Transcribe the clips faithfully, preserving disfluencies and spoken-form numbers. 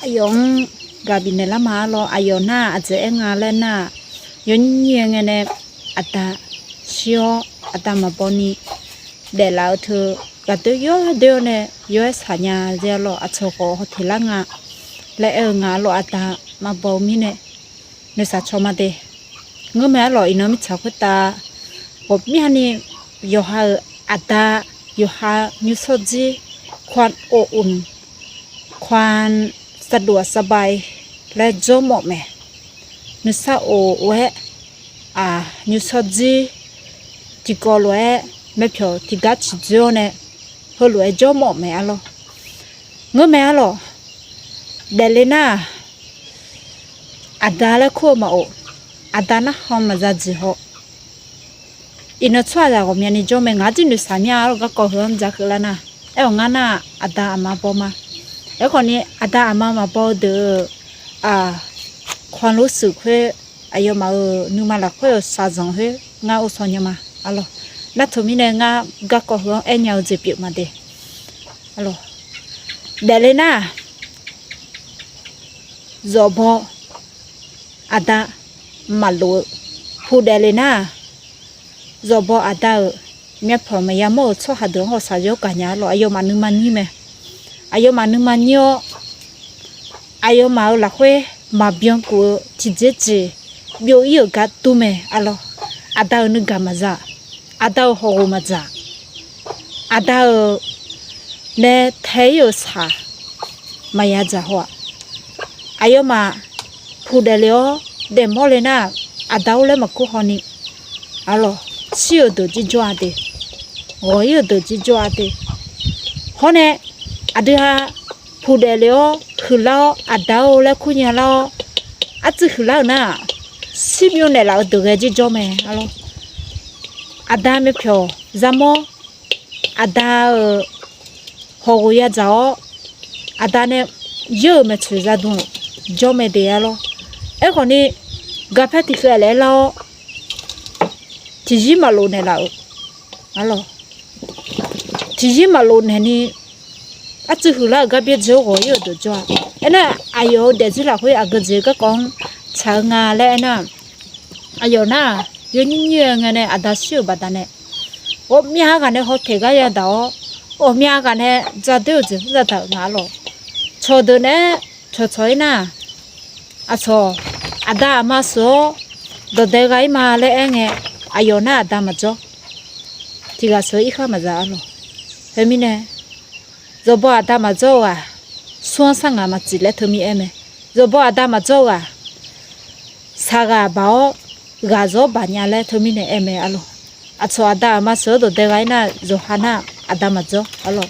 Aqyawf-anr ghaq bifnaeq lar ma arlawr. Aqyawf nar-aq aqjeq aer nga laer nar-aq, yawnyir nyir-eu ngae nae aqda shir-awr aqda maqbaw ni daeflaf-eu teu ghaqdoer yawdoer-awr nae yawr-aer saqnya-a arlawr. Aqcawq khawf hawteq lar nga laer aer-eu nga arlawr. Aqda maqbaw-eu mirnae noeqshaq caw ma de. Ngeurmae arlawr. Iqnan mirtsaq khoertav ghawqmyani yawqha-euq aqda, yawqha nymrshawr jir ความอบอุ่น ความสะดวกสบาย laer jawr mawf mae. Nuisar of-aer, aq, nymrshawr jir tiqkawv lof-aer myavpyawq tiqgar ciqdzoer-awr nae heulof-aer jawr mawf mae arlawr. Ngeurmae arlawr. Daefle nar-aq, aqda laer kur-eu maqof, aqda narkhan maqza jeq haw. Iqnan tsawrhaqzaq ghawqmyani jawr mae. Ngaq-anr jir noeqshaq mya arlawr. Garkawv heu-anr ja keuvlar nar, aer-awq ngar nar-aq aqda aqma baw ma. Aerkhawfni aqda aqma maqbaw-eu deuq-euq, aq, ความรู้สึก khoer, aqyawfmaf-euq nuima lafkhoer-euq shaqzanq khoer ngar ovshaw nya ma arlawr. Nar teumirnae ngar garkawv heu-anr aer nya-eu jeq pyeuf ma de. Daefle nar-aq, zawqbaw aqda maqlof-eu puq daefle nar-aq, zawqbaw aqda-euq myavpyawq maqya mawr-euq tsawrhaq deuq-anr ghawqshaq yawr gaqnya arlawr. Aqyawfmaf nuima nyir mae. Aqyawfmaf nuima nyir-awr, aqyawfmaf-euq lafkhoer maqbyankuf-eu tiqjeq jeq byov-ir-euq gar dur mae arlawr. Aqda-euq nuigaq maqza, aqda-euq hawghof maqdzaq, aqda-euq nae tae-ir-euq shaq maqya dzaq haw-aq, aqyawfmaf puq daefle-awr daefmawr le nar-aq, aqda or laer maqkur hawni arlawr, shir-euq deuq jir jawr-a de, ghawq-ir-euq deuq jir jawr-a de. Hawr nae aqdui ha puq daefle-awr huiqlar-awr aqda or laer kur nya lar-awr, artsuiv huiqlar-euq nar-aq, shirbyov naeqlaf-eu deuq ghae jir jawr mae arlawr. Aqda myavpyawq zamawr, aqda-euq hawghof yadzaq-awr, aqda nae yeur-euq maeqtsoeq zadm jawr mae de arlawr. Aerkhawfni garpaer tiqkhaeq laef-aer lar-awr, tiqzir maqlof naeqlaf-euq arlawr. Tiqzir maqlof naeqni, artsuiv huiqlar-euq gar byaerdzae-awr ghawq-ir-euq deuq jawr-a. Aernar, aqyawf-euq daefzir lafkhoer aqgeu jeq garkawv-anr tsaq-eu nga laer aernar, aqyawf nar-aq yawnyir nyir-eu ngae nae aqda shir-euq baqdanae, ghawqmya ghaq nae hawtaeq gar yadaq-awr, ghawqmya ghaq nae jadoer-euq jeq hmr zadaq-euq nga arlawr. Cawqdeuq naeq-aer cawqcawq-ir nar, aqcawq aqda aqma sheuq-awr dawqdae gha-ir ma laer aerngae, aqyawf nar aqda maqjawr. Tiqghaq sheuq-eu irkhar maqza arlawr. Khoermirnae, zawqbaw aqda maqjawr-eu ghaq, smr-anr sar ngaq maqtsuif laer teumirnae aer mae. Zawqbaw aqda maqjawr-eu ghaq, shaqghaq baq-awr ghaqzawr baqnya laer teumirnae aer mae arlawr. Aqcawq aqda aqma sheuq-awr dawqdae gha-ir nar, zawqha nar aqda maqjawr arlawr.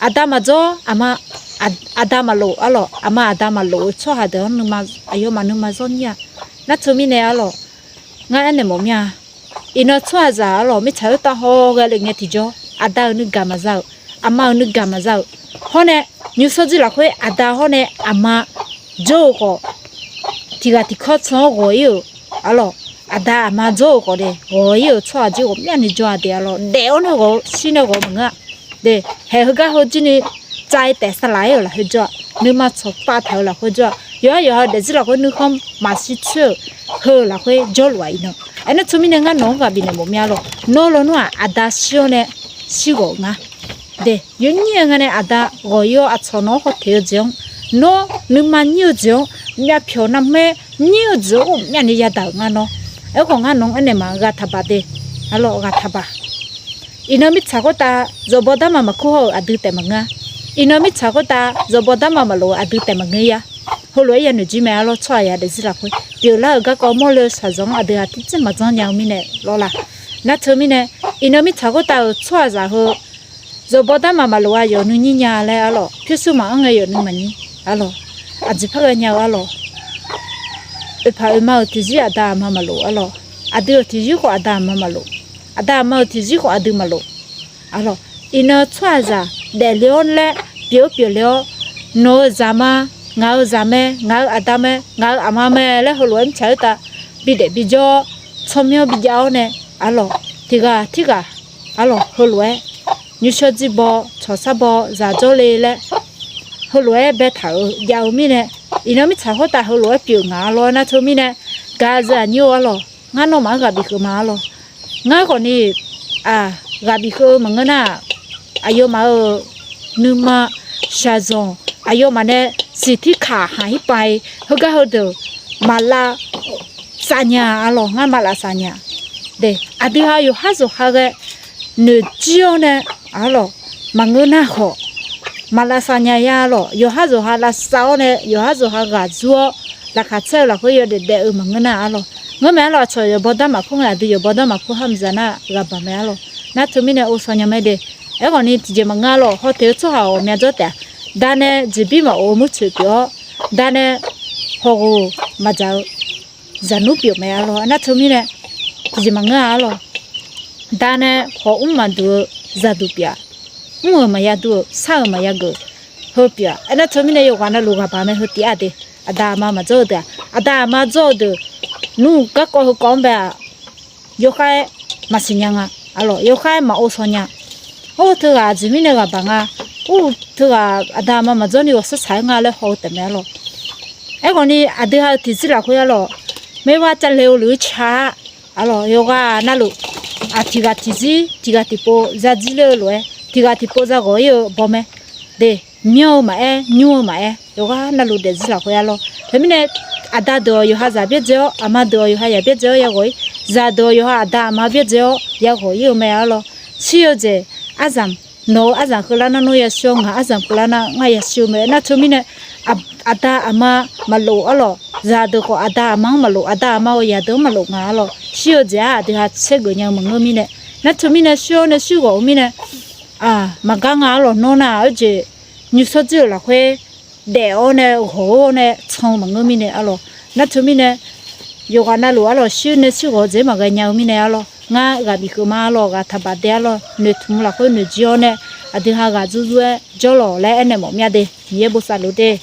Aqda maqjawr, aqma, aqda maqlof arlawr. Aqma aqda maqlof-eu tsawrhaq deuq-anr nuima, aqyawfmaf nuima zawr nyir-a. Nar teumirnae arlawr, ngar aernaeq mawf mir-a. Iqnan tsawrhaqzaq arlawr, mirtsaq khoertav haw ghae le ngae tiqjawr, aqda-euq nuigaq maqza-euq, aqma-euq nuigaq maqza-euq, hawr nae nymrshawr jir lafkhoer aqda hawr nae aqma jawr-eu khawf, tiqghaq tiqkawr tsan-awr ghawq-ir-euq arlawr. Aqda aqma jawr-eu khawf de ghawq-ir-euq tsawrhaq jir ghawqmyani jawr-a de arlawr. Daef-awr nae ghawq-eu, shir nae ghawq-eu maqngeur-a. De, haeq heugar heu jir ni tsaev taef saqlaq-ir-euq lafkhoer jawr-a. Nuima tsawqpav taq-euq lafkhoer jawr-a. Yawqha yawqha-eu daefzir lafkhoer nuikhanr maqshir coer-euq heu-eu lafkhoer jawrluf-aq iqnan. Aernar teumirnae ngar nawq-anr ghaq bifnaeq mawf mir-a lawr. Nawr lawnmr-aq aqda shir-awr nae shir ghawq nga. De, yawnyir-eu nga nae aqda ghawq-ir-awr aqcawq nawq-anr hawtaeq-eu jeq-anr, nawr nuima nyir-eu jeq-anr, myavpyawq navmaer nyir-eu jeq-anr ghawqmyani yadaq-euq nga nawr. Aerkhawf ngar nawq-anr aernaeq ma, ghaq taqbaq de. Arlawr ghaq taqbaq. Iqnan mirtsaq khoertav zawqbaw darma maqkur hawr-euq aqdui taef maqngeur-a. Iqnan mirtsaq khoertav zawqbaw darma maqlof-eu aqdui taef maqngeur-ir-a. Heulof-aer yanoeq jir mae arlawr. Tsawrhaq yaq daefzir lafkhoer pyeuflar-euq garkawv mawrle-eu shaqzanq-anr aqdui ghaq tiqtser maqjanr nya-eu mirnae lawrla. Nar teumirnae, iqnan mirtsaq khoertav-euq tsawrhaqzaq heu zawqbaw darma maqlof-a yawf nuinyir nya laer arlawr. Pyurshuir maqanr ngae yawf nuimaqnyir arlawr. Aqjeq par ghaenya-eu arlawr. Oeqpaq oeqma-euq tiqzir aqda aqma maqlof arlawr. Aqdui-euq tiqzir khawf aqda aqma maqlof. Aqda aqma-euq tiqzir khawf aqdui maqlof arlawr. Iqnan tsawrhaqzaq daefle-awr laer pyeuf-awr pyeufle-awr, nawq-eu zaq ma, ngaq-eu zaq mae, ngaq-eu aqda mae, ngaq-eu aqma mae laer heulof-aer mirtsaq khoertav bidaef bijawr-awr, tsawrmyanr bijav-awr nae arlawr, tiqghaq tirghaq arlawr heulof-aer nymrshawr jir baw, tsawqsar baw, zaq jawrle laer heulof-aer baetaq-eu jav-eu mirnae, iqnan mirtsaq khoertav heulof-aer pyeuf nga arlawr. Nar teumirnae, gaq zeu aqnyir-eu arlawq, ngar nawmaf-anr ghaq bif keuv ma arlawq. Ngar khawfni, aq, ghaq bif keuv-eu maqngeur nar-aq, aqyawfmaf-euq nuima shaqzanq, aqyawfmaf nae siqtirkaq haq-ir pav-i, heugar heudeuq maqlav saf nya arlawq, ngar maqlav saf nya. De, aqdui ha yawqhar zawqha ghae noeqjir-awr nae arlawq, maqngeur nar khawf, maqlav saf nya-a arlawq. Yawqhar zawqha lavsav-awr nae yawqhar zawqha ghaq zur-awr, laqkhaq caer-eu lafkhoer yawdaef daef-eu maqngeur nar arlawq. Ngeur mae arlawq, aqcawq yawqbaw darmaf kur ngae, aqdui yawqbaw darmaf kur har maqza nar ghaq baq mae arlawq. Nar teumirnae ovsaw nya mae de. Aerkhawfni tiqjeq maqngeur arlawq, hawteq-eu tsawrhaq ghawqmya jawr taef-a. Da nae jeqbir maqof-eu murtsoeq pyeuf-awr, da nae hawghof maqdzaq-eu zaqnmr pyeuf mae arlawq. Nar teumirnae tiqjeq maqngeur-a arlawq. Da nae hawq mr maqduq-eu zaqduq pyeuf-a. Mr-euq maqya dur-euq, sar-euq maqya geuf heu pyeuf-a. Aernar teumirnae yawqghaq navluf ghaq baq mae heu tif-a de. Aqda aqma maqdzawr-eu deuq-aq, aqda aqma dzawr-eu deuq nmr garkawv heukawv-anr bae-aq, yawkhaer maqsiq nya nga arlawq, yawkhaer maqov saw nya. Or, teughaq aqjeq mirnae ghaq baq nga. Or, teughaq aqda aqma maqdzawr ni ghawqshaq shaq-aer nga laer haw-eu taef mae arlawq. Aerkhawfni aqdui ha-eu tiqzir lafkhoer arlawq, maermar cavle-eu luf-eu ca-a arlawq, yawqghaq navluf, aq, tiqghaq tiqzir tiqghaq tiqpov za dzir ler-eu lof-aer, tiqghaq tiqpov za ghawq-ir-eu baw mae. De, myanr-eu maqaer, nymr-eu maqaer, yawqghaq navluf daefzir lafkhoer arlawq. Teumirnae, aqda deuq-awq yawqha zaq byaerdzae-awr, aqma deuq-awq yawqha yaq byaerdzae-awr yaghawq-ir, zaq deuq-awq yawqha aqda aqma byaerdzae-awr yaghawq-ir-eu mae arlawq. Shir-eu jeq, aryamq, nawq-eu aryamq keuvlar nar nawr yashir-awr, ngaq aryamq keuvlar nar ngar yashir-eu mae. Nar teumirnae, aq, aqda aqma maqlof arlawq, zaqdeuq khawf aqda aqma-anr maqlof, aqda aqma-euq yaqdeuq-anr maqlof nga arlawq. Shir-eu jeq-aq aqdui ha tsaer geuf nya-eu maqngeur mirnae, nar teumirnae shir-awr nae shir ghawq-eu mirnae, aq, maqgar nga arlawq. Nawr nar-aq, oerjeq nymrshawr dzir-euq lafkhoer daef-awr nae ghawq-awr nae can-eu maqngeur mirnae arlawq. Nar teumirnae, yawqghaq navluf arlawq, shir nae shir ghawq-eu jeq maqghae nya-eu mirnae arlawq. Ngar ghaq bif keuv ma arlawq, ghaq taqbaq dae arlawq, noeqtmq lafkhoer noeqjir-awr nae, aqdui ha ghaq dzurdzur-aer jawrlawq laer aernaeq mawf mya de. Miqyaer bosav luf de.